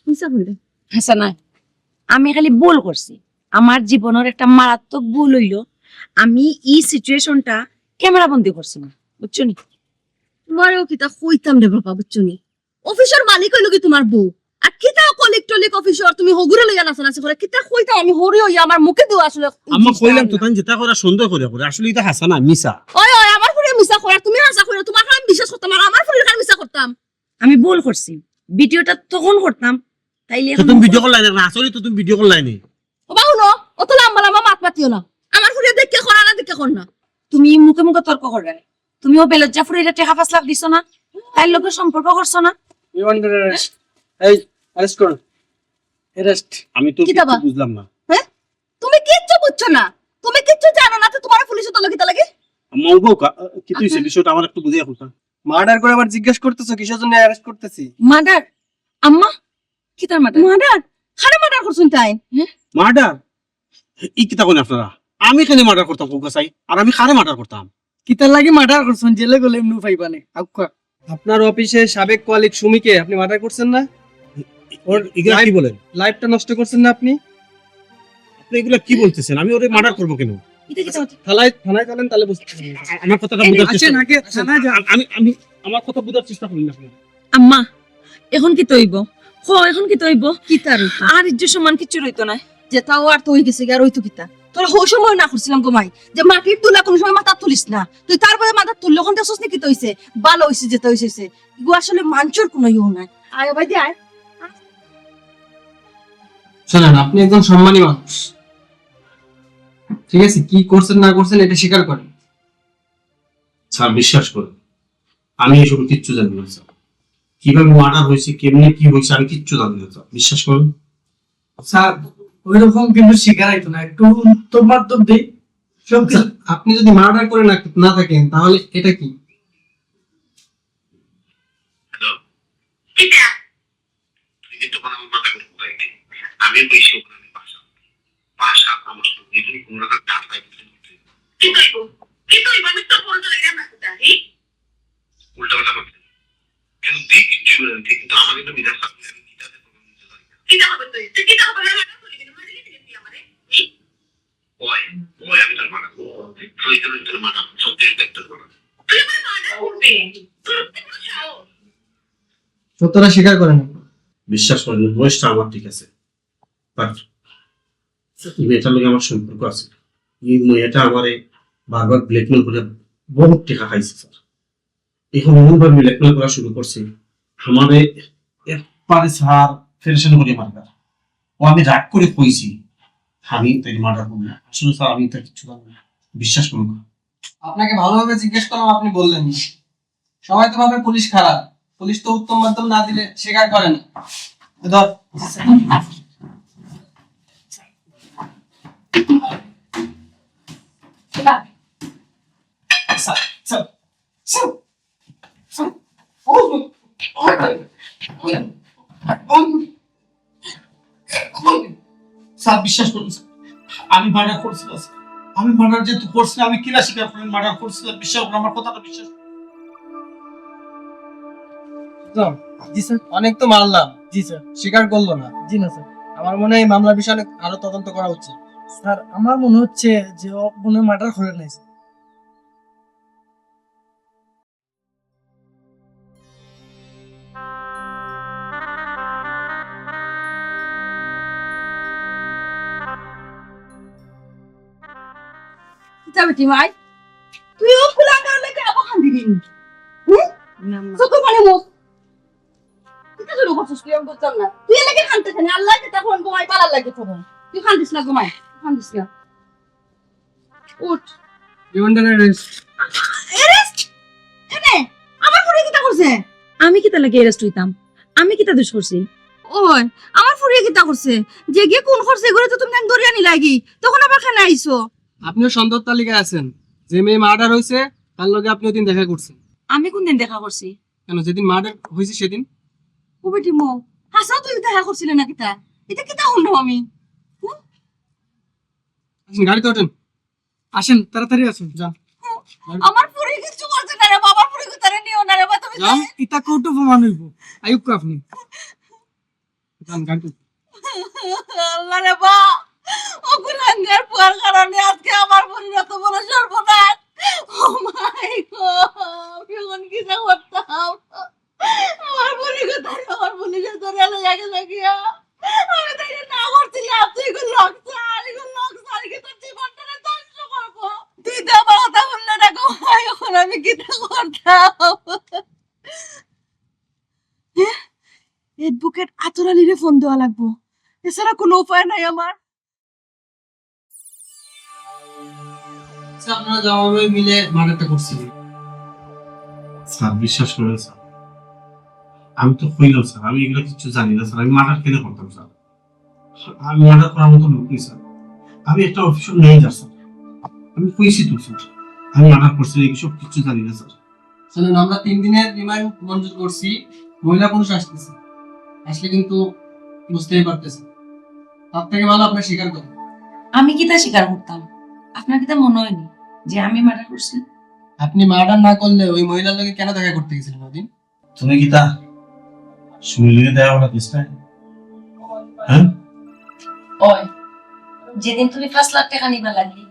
মিছা কইলে? হাসা নাই। আমি খালি ভুল করছি। আমার জীবনের একটা মারাত্মক ভুল হইল, আমি এই সিচুয়েশনটা ক্যামেরা বন্দি করছি না, বুঝছো নি? তোমারেও কিতা কইতাম রে বাবা, বুঝছো নি? অফিসর মালিক অইলো গি তোমার বউ, আর কিতা কলিগ টলিগ অফিসর, তুমি হগুরে লইয়া নাচানাচি করে, কিতা কইতাম আমি, হরি অইয়া আমার মুখে দেওয়া আসলে। আম্মা, কইলাম তো, তাই যেটা করা সন্দেহ করে করে, আসলে এটা হাসা না, মিছা। ওই, ওই, আমার ফুরিয়ে মিছা করার, তুমি হাসা কইরা, তোমার কারণে বিশ্বাস করতাম, আর আমার ফুরির কারণে মিছা করতাম। আমি ভুল করছি, ভিডিওটা তখন করতাম, তাইলে তো এখন তুমি ভিডিও করলাই না, না, আসলে তো তুমি ভিডিও করলাই নি। ও বা হুনো, অত লম্বা লম্বা মাত মাতিও না। আমার ফুরিয়ে দেখে করা না, দেখে কর না। তুমি মুখে মুখে তর্ক করবে না। তুমিও বেলজ্জা ফুরিয়ে টেকা পাঁচ লাখ দিছো না, তাই লোকের সম্পর্ক করছো না। You under arrest। এই, অ্যারেস্ট করুন। অ্যারেস্ট। আমি তো কিতা বা? কিচ্ছু বুঝলাম না। হ্যাঁ? তুমি কিচ্ছু বুঝছো না, তুমি কিচ্ছু জানো না, তো তোমার পুলিশে তো লগিতা লাগে। আম্মা, উবাও কা-, কি তুই সে বিষয়টা আমার একটু বুঝিয়ে খুলতা। মার্ডার করে আবার জিজ্ঞেস করতেছো কিসের জন্য অ্যারেস্ট করতেছি? মার্ডার? আম্মা, কিতার মার্ডার? মার্ডার? কারে মার্ডার করছইন তাই? হ্যাঁ? মার্ডার? ই কিতা কইন আপনারা? আমি কেনে মার্ডার করতাম, কউক্কা চাই? আর আমি কারে মার্ডার করতাম? কিতার লাগি মার্ডার করছইন? জেলে গেলে এমনেউ পাইবা নে। আউক্কা। আপনার অফিসে সাবেক কলিগ সুমিকে আপনি মার্ডার করছেন না? ওর ইগুলা কি লাইফ-, বলেন? লাইফটা নষ্ট করছেন না আপনি? আপনি এগুলা কি বলতেছেন? আমি ওরে মার্ডার করবো কেন? এটা কি আচ্ছা, থানায়, থানায় চলেন, তাহলে বুঝতে পারবেন। আ-, আমার কথাটা এই, বুঝার চেষ্টা আসেন করুন। আগে থানায় যান। আ-, আমি, আমি, আমার কথা বুঝার চেষ্টা করুন আপনি। আম্মা, এখন কিতা অইবো? কও, এখন কিতা অইবো? কিতা আর অইতো? আর ইজ্জত সম্মান কিচ্ছু রইতো না। যেটা অওয়ার তো অই গেছে গি, আর অইতো কিতা? তোরে হউ সময় না করছিলাম গো মাই, যে মাটির তুলা কোনো সময় মাথাত তুলিস না। তুই তারপরে মাথাত তুললে অখন দেখছস নি কিতা অইছে? ভালা অইছে, যেটা অইছে অইছে। ইগু আসলে মানষর কোনো ইয়েও নাই। আয়, ওবায়দি আয়। শোনেন, আপনি একজন সম্মানী মানুষ, ঠিক আছে? কি করছেন না করছেন এটা স্বীকার করেন। স্যার, বিশ্বাস করুন, আমি এসব কিচ্ছু জানি না স্যার। কিভাবে মার্ডার হয়েছে, কেমনে কি হয়েছে, আমি কিচ্ছু জানি না স্যার, বিশ্বাস করুন। স্যার, ওইরকম কিন্তু স্বীকার হইতো না, একটু উত্তর মাধ্যম দেই। সব কিছু স্যার, আপনি যদি মার্ডার করে না, না থাকেন, তাহলে এটা কি? হ্যালো? কিতা? তুই কিন্তু কোনো আমার মাথা গরম করাই দে। আমি বইছি ওখানে আমি বাসা। বাসা আমার সঙ্গে তুমি কোনো রকম ঠান্ডায় কিছু করতে। কি করবো? কি করবো? আমি তো বলতে লাগে না, কোথায়? উল্টা পাল্টা করতে। কিন্তু তুই কিচ্ছু বলে না, কিন্তু আমাকে তো বিরাট সাথে আমি কিতাতে বলবো, বুঝতে পারি না। কিতা হবে তুই? তুই কিতা হবে? না, না, তুই কিন্তু মারলি, তুই আমারে। হুম? ওই, ওই আমি তোর মাথা। তুই তো তোর মাথা। সত্যি তোর মাথা। তুই আমার মাথা উঠবে। তোর তো কোনো সাহস। সত্যটা স্বীকার করেন। বিশ্বাস করেন, বয়সটা আমার ঠিক আছে, বাট এই মেয়েটার লগে আমার সম্পর্ক আছে। এই মেয়েটা আমারে বারবার ব্ল্যাকমেল করে বহুত টাকা খাইছে স্যার। এখন এমনভাবে ব্ল্যাকমেল করা শুরু করছে, আমারে একবারে স্যার পেরেশান করিয়া মারবার। ও আমি রাগ করে কইছি, আমি তাই মার্ডার করবো না। আসলে স্যার আমি তার কিচ্ছু জানি না, বিশ্বাস করুন। আপনাকে ভালোভাবে জিজ্ঞেস করলাম, আপনি বললেন না। সবাই তো ভাবে পুলিশ খারাপ, পুলিশ তো উত্তম মধ্যম না দিলে স্বীকার করে না। ধর। স্যার, স্যার, স্যার, স্যার, ও, ও, ও, ও, স্যার, বিশ্বাস করুন স্যার, আমি মার্ডার করছি না স্যার। আমি মার্ডার যেহেতু করছি না, আমি কিলা স্বীকার করেন মার্ডার করছি স্যার, বিশ্বাস করুন আমার কথাটা, বিশ্বাস করুন। স্যার। জি স্যার। অনেক তো মারলাম। জি স্যার। স্বীকার করলো না। জি না স্যার। আমার মনে হয় এই মামলার বিষয়ে অনেক আরো তদন্ত করা উচিত। স্যার, আমার মনে হচ্ছে যে ও মনে হয় মার্ডার করে নাই স্যার। কিতা বেটি মাই, তুই ও কুলাঙ্গার লগে আবার কান্দিলি নি? হুম? না, আম্মা। চোখে পানি মুখ। কিতা শুরু করছিস তুই? আমি বুঝলাম না। তুই এলাকে কান্দতে কেন? আল্লাহ কিতা কোন ঘুমাই পালার লাগে তখন। তুই কান্দিস না ঘুমাই, কান্দিস না। উঠ। You under arrest। Arrest? কেনে? আমার ফুরিয়ে কিতা করছে? আমি কিতা লাগি arrest হইতাম? আমি কিতা দোষ করছি? ওই, আমার ফুরিয়ে কিতা করছে? যে গিয়ে খুন করছে, এগুলো তো তুমি ধরিয়া নিলাগি। তখন আবার কেনে আইছো? আপনিও সন্দেহ তালিকায় আছেন। যে মেয়ে মার্ডার হয়েছে, তার লগে আপনি ওই দিন দেখা করছেন। আমি কোন দিন দেখা করছি? কেন, যেদিন মার্ডার হয়েছে সেদিন? ও বেটি মো, হাসাও তুই দেখা করছিলে না কিতা? এটা কিতা শুনলাম আমি? হুম? আসেন, গাড়িতে ওঠেন। আসেন, তাড়াতাড়ি আসেন, যান। আমার ফুরি কিচ্ছু করছে না রে বাবা, আমার ফুরি কোথায় নিও না রে বাবা, তুমি যান, যাও। ইতা কোর্টে প্রমাণ হইব। আইউক্কা আপনি। যান, গাড়িতে। আল্লাহ রে বা, ও কুলাঙ্গার পুয়ার কারণে আজকে আমার ফুরির এত বড় সর্বনাশ। ও মাই গো, আমি এখন কিতা করতাম? আমার পুরি কথা, আমার পুরি কথা ধরে লইয়া গেল গিয়া। আমি তাইরে না করছিলাম, তুই এগুলো লক স্যার, এগুলো লক স্যার, কি তোর জীবনটা ধ্বংস করবো? তুই তো আমার কথা শুনলে না গো, ভাই, এখন আমি কিতা করতাম? হ্যাঁ? অ্যাডভোকেট আতর আলীরে ফোন দেওয়া লাগবো, এছাড়া কোনো উপায় নাই আমার। আচ্ছা, আপনারা জামাই মিলে মার্ডারটা করছিলেন? স্যার, বিশ্বাস করেন স্যার, আমি তো কইলাম স্যার, আমি এগুলো কিচ্ছু জানি না স্যার। আমি মার্ডার কেন করতাম স্যার? আমি মার্ডার করার মতো লোক নই স্যার। আমি একটা অফিসের ম্যানেজার স্যার। আমি কইছি তো স্যার, আমি মার্ডার করছি না, এইসব কিচ্ছু জানি না স্যার। শুনুন, আমরা তিন দিনের রিমান্ড মঞ্জুর করছি। মহিলা পুরুষ আসতেছে, আসলে কিন্তু বুঝতেই পারতেছেন। তার থেকে ভালো আপনার স্বীকার করেন। আমি কিতা স্বীকার করতাম? আপনার কিতা মনে হয়নি যে আমি মার্ডার করছি? আপনি মার্ডার না করলে ওই মহিলার লগে কেন দেখা করতে গেছিলেন ওদিন? তুমি কিতা সুনীলরে দেখা করাত গেছলায়? হ্যাঁ? ওই, যেদিন তুমি পাঁচ লাখ টাকা নিবা লাগি,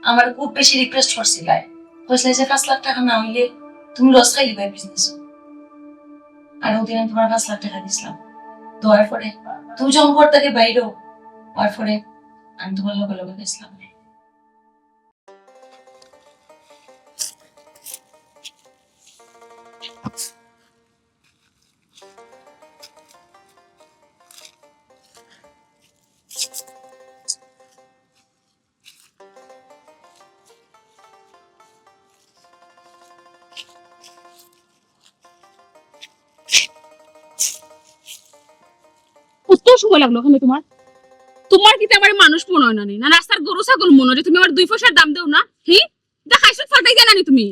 আমার খুব বেশি রিকোয়েস্ট করছিলায়, কইছিলায় যে পাঁচ লাখ টাকা না হইলে তুমি লস খাই দিবায় বিজনেস। আর ওদিন আমি তোমার পাঁচ লাখ টাকা দিছিলাম, দেওয়ার পরে তুমি যখন ঘর থেকে বাইরে হওয়ার পরে আমি তোমার লগে লগে গেছিলাম। কত সময় লাগলো ওখানে তোমার? তোমার কিতা আমার মানুষ মনে হয় না নি? না রাস্তার গরু ছাগল মনে হয় যে তুমি আমার দুই পয়সার দাম দেও না? হি? দেখাইছো ফাটাই দেয় না নি তুমি?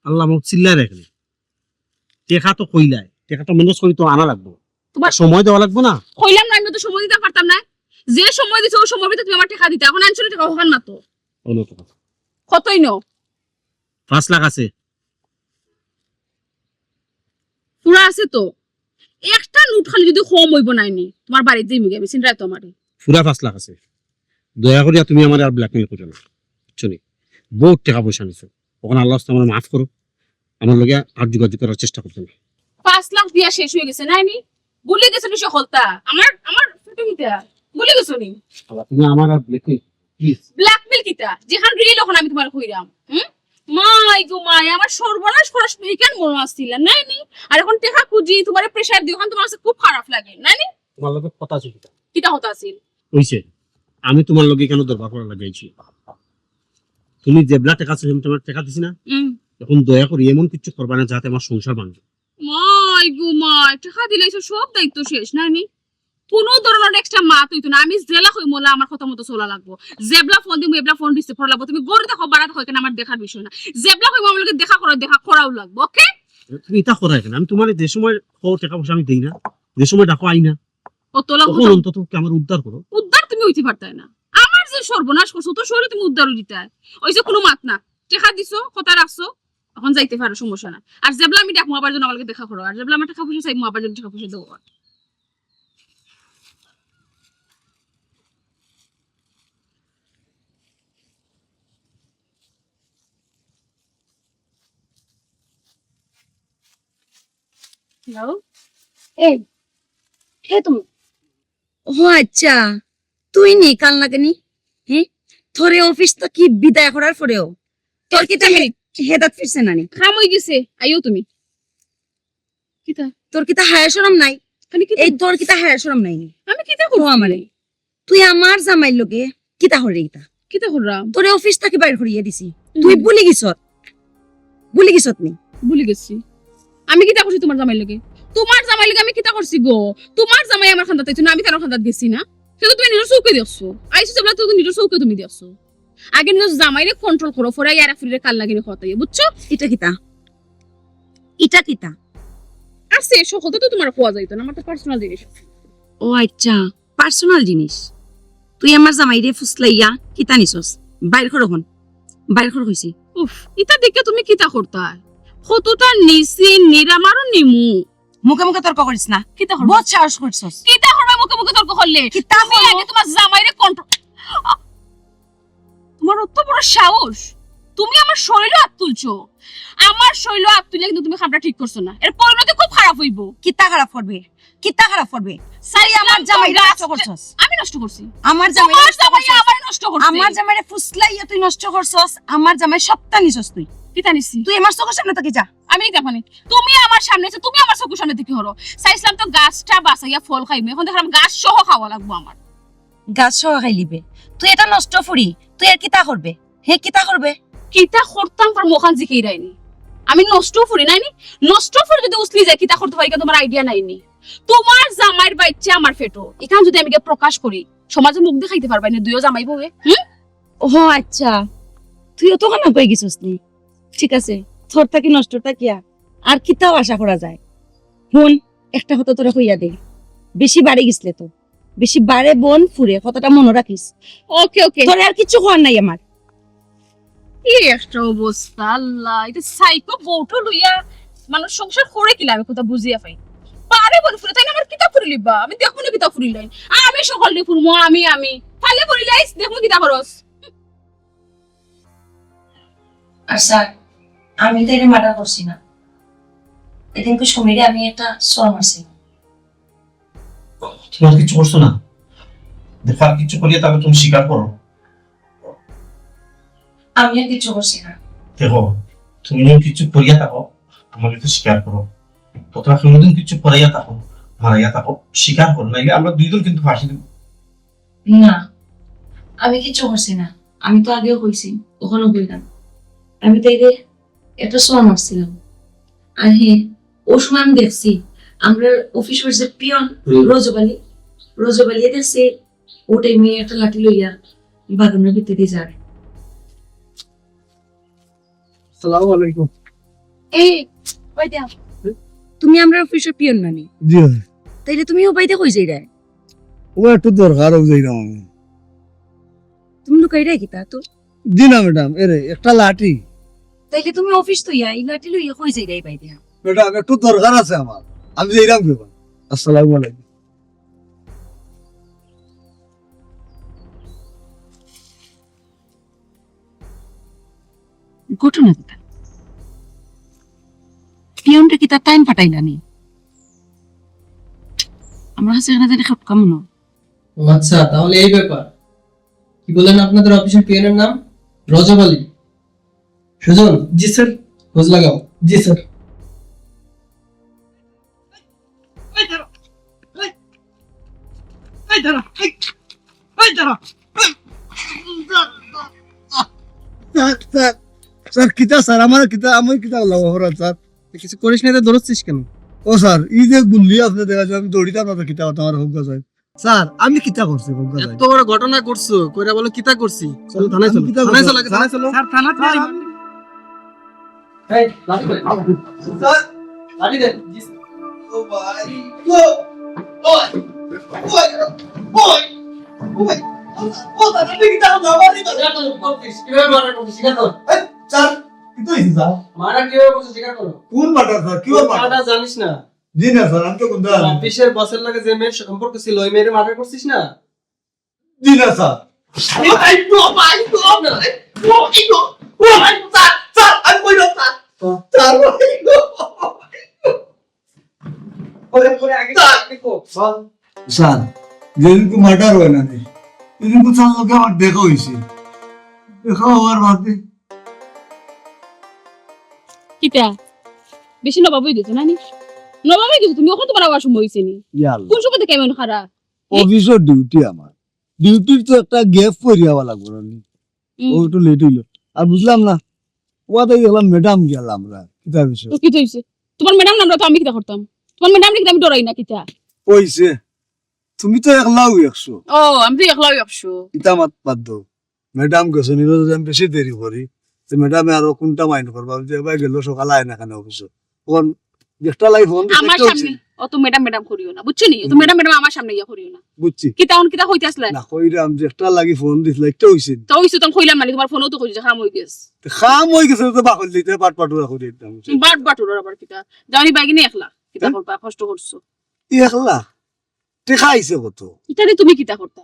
আল্লাহ মাফ, চিল্লায় না এখানে। টেকা তো কইলায়, টেকা তো ম্যানেজ করি তো আনা লাগবো। তোমার সময় দেওয়া লাগবো না? কইলাম না, আমি তো সময় দিতে পারতাম না। যে সময় দিছো, ওই সময় ভিতরে তুমি আমার টেকা দিতে। এখন আনছো না টেকা, ওখান না তো। অন্য কথা। কতই নো? পাঁচ লাখ আছে। পুরা আছে তো। একটা নোট খালি যদি কম হইব নাই নি, তোমার বাড়িত যাইমু গিয়া আমি, চিন্তায় তো আমারে। পুরা পাঁচ লাখ আছে। দয়া করিয়া তুমি আমার আর ব্ল্যাকমেইল করো না, বুঝছো নি? বহুত টেকা পয়সা নিছো, ওখানে আল্লাহ আমার মাফ করো, আমার লগে আর যোগাযোগ করার চেষ্টা করতে না। পাঁচ লাখ দিয়া শেষ হয়ে গেছে নাই নি? ভুলে গেছো নি সকলতা? আমার আমার ফটো কিতা ভুলে গেছো নি? আল্লাহ, তুমি আমার আর ব্ল্যাকমেইল, প্লিজ। ব্ল্যাকমেইল কিতা? যেখান রিয়েল ওখান আমি তোমার কইরাম। হুম? মাই গো মাই, আমার সর্বনাশ করার সময় এখান মনে আসছিল নাই নি? আর এখন টেকা খুঁজি, তোমারে প্রেশার দিও, ওখান তোমার কাছে খুব খারাপ লাগে নাই নি? তোমার লগে কথা আছে কিতা? কিতা কথা আছিল? হইছে, আমি তোমার লগে কেন দরবার করা লাগাইছি? তুমি যেবলা টেকা চাইছো, আমি তোমার টেকা দিছি না? হুম। এখন দয়া করি এমন কিছু করবা না যাতে আমার সংসার ভাঙে। মাই গো মাই, টেকা দিলাইছো, সব দায়িত্ব শেষ নাই নি? কোনো ধরনের একটা মাত হইতো না। আমি যেলা কইমু ওলা আমার কথা মতো চলা লাগবো। যেবলা ফোন দিমু এবলা ফোন রিসিভ করা লাগবো। তুমি গরু দেখো বাড়া দেখো, এখান আমার দেখার বিষয় না। যেবলা কইমু আমার লগে দেখা করো, দেখা করাও লাগবো, ওকে? তুমি ইতা করায় কেন? আমি তোমার যে সময় কও টেকা পয়সা আমি দেই না, যে সময় ডাকো আই না, ও তোলা তখন অন্তত কি আমার উদ্ধার করো। উদ্ধার তুমি হইতে পারতায় না। আমার যে সর্বনাশ করছো, তো শরীরে তুমি উদ্ধার হইতায়। ওই যে কোনো মাত না, টেকা দিছো, কথা রাখছো, এখন যাইতে পারো, সমস্যা না। আর যেবলা আমি ডাকমু আবার যেন আমার লগে দেখা করো, আর যেবলা আমার টেকা পয়সা চাইমু আবার যেন টেকা পয়সা দেবো। হ্যালো, এই, হে তুমি? ও আচ্ছা, তুই নি কাল না কেনি? হ্যাঁ, তোরে অফিস থাকি বিদায় করার পরেও তোর কিতা হে-, হেদাত ফিরছে না নি? কাম হয়ে গেছে, আইও তুমি। কিতা? তোর কিতা হায়া শরম নাই? খালি কিতা? এই তোর কিতা হায়া শরম নাই নি? আমি কিতা ও করছি? আমারে। তুই আমার জামাইর লগে কিতা করে ইতা? কিতা করলাম? তোরে অফিস থাকি বাইর করিয়া দিছি। হুম। তুই ভুলি গেছত? ভুলি গেছত নি? ভুলি গেছি। আমি কিতা করছি তোমার জামাইর লগে? তোমার জামাইর লগে আমি কিতা করছি গো? তোমার জামাই আমার খান্দাত আইছে না, আমি তার খান্দাত গেছি না? সে তো তুমি নিজের চোখে দেখছো। আইছো যেবলা তো নিজের চোখে তুমি দেখছো। আগে নিজের জামাইরে কন্ট্রোল করো, পরে আর ফুরিরে কাল লাগিনি কথা, বুঝছো? এটা কিতা? এটা কিতা? আছে, সকলতা তো তোমার কোয়া যাইতো না, আমার তো পার্সোনাল জিনিস। ও আচ্ছা, পার্সোনাল জিনিস। তুই আমার জামাইরে ফুসলাইয়া কিতা নিছস? বাইর কর অখন। বাইর কর কইছি। উফ, ইতা দেখে তুমি কিতা করতায়? কতটা নিছি, নিরাম আরো নিমু। মুখে মুখে তর্ক করিস না। কিতা করবো? বহুত সাহস করছস। কিতা করবে মুখে মুখে তর্ক করলে? কিতা তুমি করবো? আগে তোমার জামাইরে কন্ট্রোল, তোমার অত বড় সাহস? তুমি আমার শরীরো আত তুলছো, আমার শরীরো আত তুলে কিন্তু তুমি কামটা ঠিক করছো না। এর পরিণতি খুব খারাপ অইবো। কিতা খারাপ করবে? কিতা খারাপ করবে? তুই আমার জামাইরে নষ্ট করছস। আমি নষ্ট করছি? আমার জামাইরে নষ্ট করছস। আমার জামাইরে ফুসলাইয়া তুই নষ্ট করছস। আমার জামাইর সবটা নিছস তুই। কিতা নিছি? তুই আমার চোখের সামনে থাকি যা। আমি দেখো নি, তুমি আমার সামনে আছো, তুমি আমার চোখের সামনে থাকি হরো। চাইছিলাম তো গাছটা বাঁচাইয়া ফল খাইমু, এখন দেখলাম গাছ সহ খাওয়া লাগবো আমার। গাছ সহ খাইলিবে? তুই এটা নষ্ট ফুরি, তুই আর কিতা করবে? হে কিতা করবে? কিতা করতাম পার মোখান জিকেই রাইনি। আমি নষ্ট ফুরি নাইনি, নষ্ট ফুরি যদি উছলি যায় কিতা করতে পারি, ইখান তোমার আইডিয়া নাইনি। তোমার জামাইর বাইচ্চা আমার পেটো, ইখান যদি আমি গিয়া প্রকাশ করি, সমাজে মুখ দেখাইতে পারবায় না দুইও জামাই বউয়ে। হুম? ও আচ্ছা, তুই অত খানা কই গেছস নি? ঠিক আছে, তোর থাকি নষ্টটা কিয়া? আর কিতাও আশা করা যায়? হুন, একটা কথা তোরে কইয়া দেই, বেশি বাড়ি গেছলে তো, বেশি বাড়ে বন ফুরে, কথাটা মনে রাখিস। ওকে, ওকে। তোরে আর কিচ্ছু কওয়ার নাই আমার। কি একটা অবস্থা, আল্লাহ, এটা সাইকো বউটো লইয়া মানুষ সংসার করে কিলা, আমি কথা বুঝিয়া পাই। বাড়ে বন ফুরে, তাই না? আমার কিতা ফুরিলিবা, আমি দেখো না কিতা ফুরিলাই। আমি সকাল দিয়ে ফুরমু, আমি, আমি। ফালে ফুরিলাইস, দেখো কিতা খরচ। আর স্যার, আমি তো এটা মার্ডার করছি না। এদিনকে সমীরে আমি একটা চড় মারছি। তুমি আর কিচ্ছু করছো না? দেখো, আর কিচ্ছু করিয়া তাহলে তুমি স্বীকার করো। আমি আর কিচ্ছু করছি না। দেখো, তুমি যদি কিচ্ছু করিয়া থাকো, আমাকে তো স্বীকার করো। অথবা কোনোদিন কিচ্ছু করাইয়া থাকো, মারাইয়া থাকো, স্বীকার করো, নাইলে আমরা দুইজন কিন্তু ফাঁসি দিব। না, আমি কিচ্ছু করছি না। আমি তো আগেও কইছি, ওখানেও কইলাম, আমি তাইরে একটা চড় মারছিলাম। আর হ্যাঁ, ও সময় আমি দেখছি, আমরা অফিসর যে পিয়ন, হুম। রজব আলী, রজব আলী দেখছি, ও টাইমে একটা লাঠি লইয়া বাগানের ভিতরে যার। আসসালামু আলাইকুম। এই, ওই দেখ, তুমি আমরা অফিসর পিয়ন নানি? জি হয়। তাইলে তুমি ও বাইদে কই যাইরায়? ও একটু দরকার, ও যাইরাম আমি। তুমি লুকাইরায় কিতা তো? জি না ম্যাডাম, এরে একটা লাঠি। তাইলে তুমি অফিস তো ইয়া, এই লাঠি লইয়া কই যাইরায় বাইদে? ম্যাডাম, একটু দরকার আছে আমার, আমি যাইরাম কি? আসসালামু আলাইকুম। ঘটনা কিতা? পিয়নরে কিতা তাইন পাঠাইলানি? আমার কাছে এখানে জানি খটকা মনে হয়। ও আচ্ছা, তাহলে এই ব্যাপার। কি বলেন আপনাদের অফিসের পিয়নের নাম? রজব আলী। সুজন। জি স্যার। খোঁজ লাগাও। জি স্যার। এই ধরো, এই, এই ধরো, এই, এই ধরো। স্যার, স্যার, স্যার, কিতা স্যার, আমার কিতা, আমি কিতা করলাম অপরাধ স্যার? তুই কিছু করিস না, তো দৌড়চ্ছিস কেন? ও স্যার, এই যে গুল্লি আপনি দেখা যায়, আমি দৌড়িতাম না তো কিতা করতাম, আমার হোক স্যার। স্যার, আমি কিতা করছি, হোক স্যার? এত বড় ঘটনা করছো, কইরা বলো কিতা করছি? চলো থানায় আমি চলো, কিতা থানায় করছি? চলো, আগে থানায় চলো। স্যার, থানাত স্যার, এই, লাঠি দে। স্যার। লাঠি দে। জি, স্যার। ও ভাই, ও, ও, ও, ও, ও, ও, স্যার, আপনি কি জানেন না? মারি তো। স্বীকার করো, করছিস, কিভাবে মার্ডার করছিস, স্বীকার কর। এই, স্যার, কি তো হইছে, স্যার? মার্ডার কিভাবে করছিস, স্বীকার করো। কোন মার্ডার, স্যার? কি কোন মার্ডার? মার্ডার জানিস না? জি না, স্যার, আমি তো কোন জানি না। অফিসের বসের লগে যে মেয়ের সম্পর্ক ছিল, ওই মেয়ের মার্ডার করছিস না? জি না, স্যার। ও ভাই গো, ভাই গো, ভাই গো, ও ভাই গো, স্যার, স্যার, আমি কইলাম, স্যার। স্যার, ভাই গো। ওরে, ওরে, আগে স্যার। দেখো। স্যার, যেদিনকে মার্ডার হয় না নি, সেদিনকে স্যার লোকে আমার দেখা হইছে। দেখা হওয়ার বাদে কিতা? বেশি নবাব হয়ে গেছো না নি? নবাব হয়ে গেছো তুমি, অখন তোমার আবার সময় হইছে নি? ইয়া আল্লাহ। কোন সময় থেকে এমন খারাপ? অফিসর ডিউটি আমার। ডিউটির তো একটা গ্যাপ করি আওয়া লাগবো না নি? হুম। ও একটু লেট হইলো। আর বুঝলাম না, ওয়াদাই দেখলাম ম্যাডাম গেল আমরা। কিতা বিষয়? তো কিতা হইছে? তোমার ম্যাডাম না আমরা তো আমি কিতা করতাম? তোমার ম্যাডাম কিন্তু আমি ডরাই না কিতা? হইছে। তুমি তো একলাও একশো। ও, আমি তো একলাও একশো। ইতা মাত বাদ দাও। ম্যাডাম গেছে নিল যদি আমি বেশি দেরি করি, তো ম্যাডামে আরো কোনটা মাইন্ড করবা? যে ভাই গেল সকালে আয় না কেন অফিসে? তখন একটা লাগি ফোন দিছে, আমার একটা সামনে হইছে। অত ম্যাডাম ম্যাডাম করিও না, বুঝছো নি? অত হুম। ম্যাডাম ম্যাডাম আমার সামনে ইয়া করিও না। বুঝছি। কিতা অন কিতা কইতে আসলা? না, কইরাম যে একটা লাগি ফোন দিছিল, একটা হইছে। তো হইছে, তখন কইলাম মানে তোমার ফোনও তো কইছে, খাম হই গেছে। তো খাম হই গেছে, তো বাকল দিতে বাট বাটুরা করি দিতাম। বাট বাটুরা আবার কিতা? জানি বাইগিনি একলা। কিতা হ্যাঁ? করবা, কষ্ট করছো। একলা? টেকা আইছে কত? ইতারে তুমি কিতা করতা?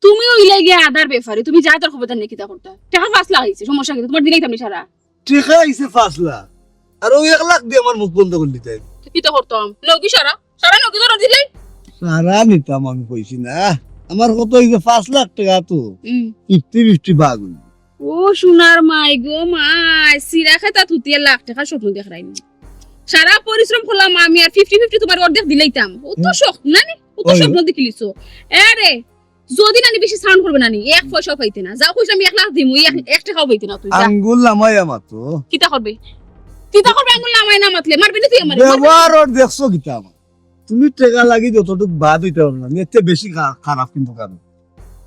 তুমি অইলায় গিয়া আদার ব্যাপারে, তুমি যা তার খবর জানি কিতা করতা। টেকা পাঁচ লাখ আইছে, সমস্যা কিতা? তুমার দিলাইতাম নি সারা। টেকা আইছে পাঁচ লাখ, আর অউ এক লাখ দি আমার মুখ বন্ধ করি দিতায়। তো কিতা করতাম? নেও কি সারা? সারা নেও কি ধরো দিলে? সারা নিতাম আমি কইছি না, আমার কথা অইছে পাঁচ লাখ টেকা তো হুম। ফিফটি ফিফটি ভাগ অইবো। ও সোনার মাই গো মাই, সিরা খেতা তুতিয়া লাখ টেকার স্বপ্ন দেখরায়নি। সারা পরিশ্রম করলাম আমি, আর ফিফটি ফিফটি তুমার অর্ধেক দিলাইতাম। ও তো হুম। স্বপ্ন না নি, ও তো ওই। স্বপ্ন দেখিলিছো। এ রে, যদি নানি বেশি সাউন্ড করবে নানি, এক পয়সাও পাইতে না। যা কইছি আমি এক লাখ দিমু, এক, এক টেকাও পাইতে না তুই, যা। আঙ্গুল লামাই আমার তো। কিতা করবে? কিতা করবে আঙ্গুল লামাই না মাতলে? মারবে না তুই আমারে? মারবে না? ব্যবহার ওর দেখছো কিতা আমার? তুমি টেকা লাগি যতটুক বাদ অইতে পারো না, এর চেয়ে বেশি খা-, খারাপ কিন্তু কারো।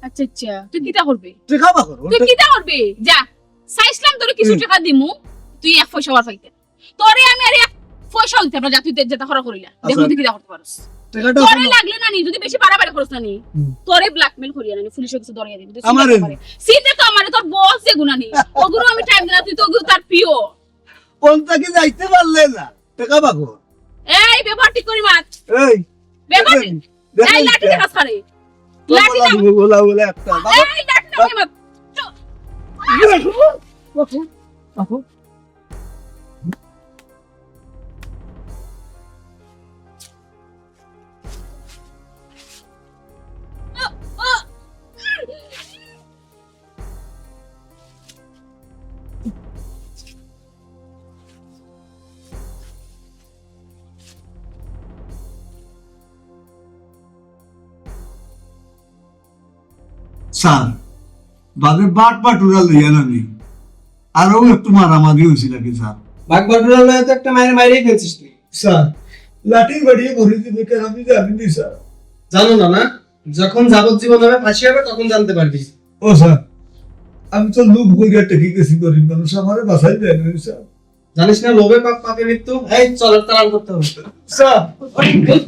আচ্ছা, আচ্ছা, তুই কিতা করবে? টেকা বার করো, তুই টেকা কিতা করবে? যা, চাইছিলাম তোরে কিছু হুম। টেকা দিমু, তুই এক পয়সাও আর পাইতে না। তোরে আমি আর এক পয়সাও দিতাম না, যা তুই দে-, যেটা খরচ করিলা। দেখো আচ্ছা। তুই কিতা করতে পারস। টেকাটা তোরে শোনো। লাগলে নানি, যদি বেশি বাড়াবাড়ি করস নানি, হুম। তোরে ব্ল্যাকমেইল করিয়া নানি, পুলিশে কিছু ধরাইয়া দিবি। তুই আমারে চিন্তা করতে পারে। চিন্তা তো আমারে, তোর বস যে গুণা নেই। ওগুলো আমি টাইম দিলাম, তুই তো ওগুলো তার পিও। কোনটা কি যাইতে পারলে না? টেকা বার করো। এই ব্যবহার ঠিক করি মাত। এই, ব্যবহার এই, ঠিক। দেখো এই লাঠি এটা। দেখা ছাড়ে। লাঠি না। বলা, বলা, বলা একটা। বাবা। এই লাঠি না মাত। রাখো, রাখো, রাখো। স্যার, বাদে বাট বাটুরা লইয়া নানি, আরো একটু মারামারি অইছিল কি স্যার? বাট বাটুরা লইয়া তো একটা মাইর মাইরেই ফেলছিস তুই। স্যার, লাঠির বাড়িয়ে ভরে দিবে কেন আমি জানি না স্যার। জানো না, না? যখন যাবজ্জীবন হবে, ফাঁসি হবে, তখন জানতে পারবি। ও স্যার, আমি তো লোভ করিয়া টেকে গেছি, গরিব মানুষ, আমারে বাঁচাই দেয় না স্যার। জানিস না, লোভে পাপ, পাপে মৃত্যু। এই চল, আর তাড়াহুড়ো করতে হবে। স্যার, ওই, ওই।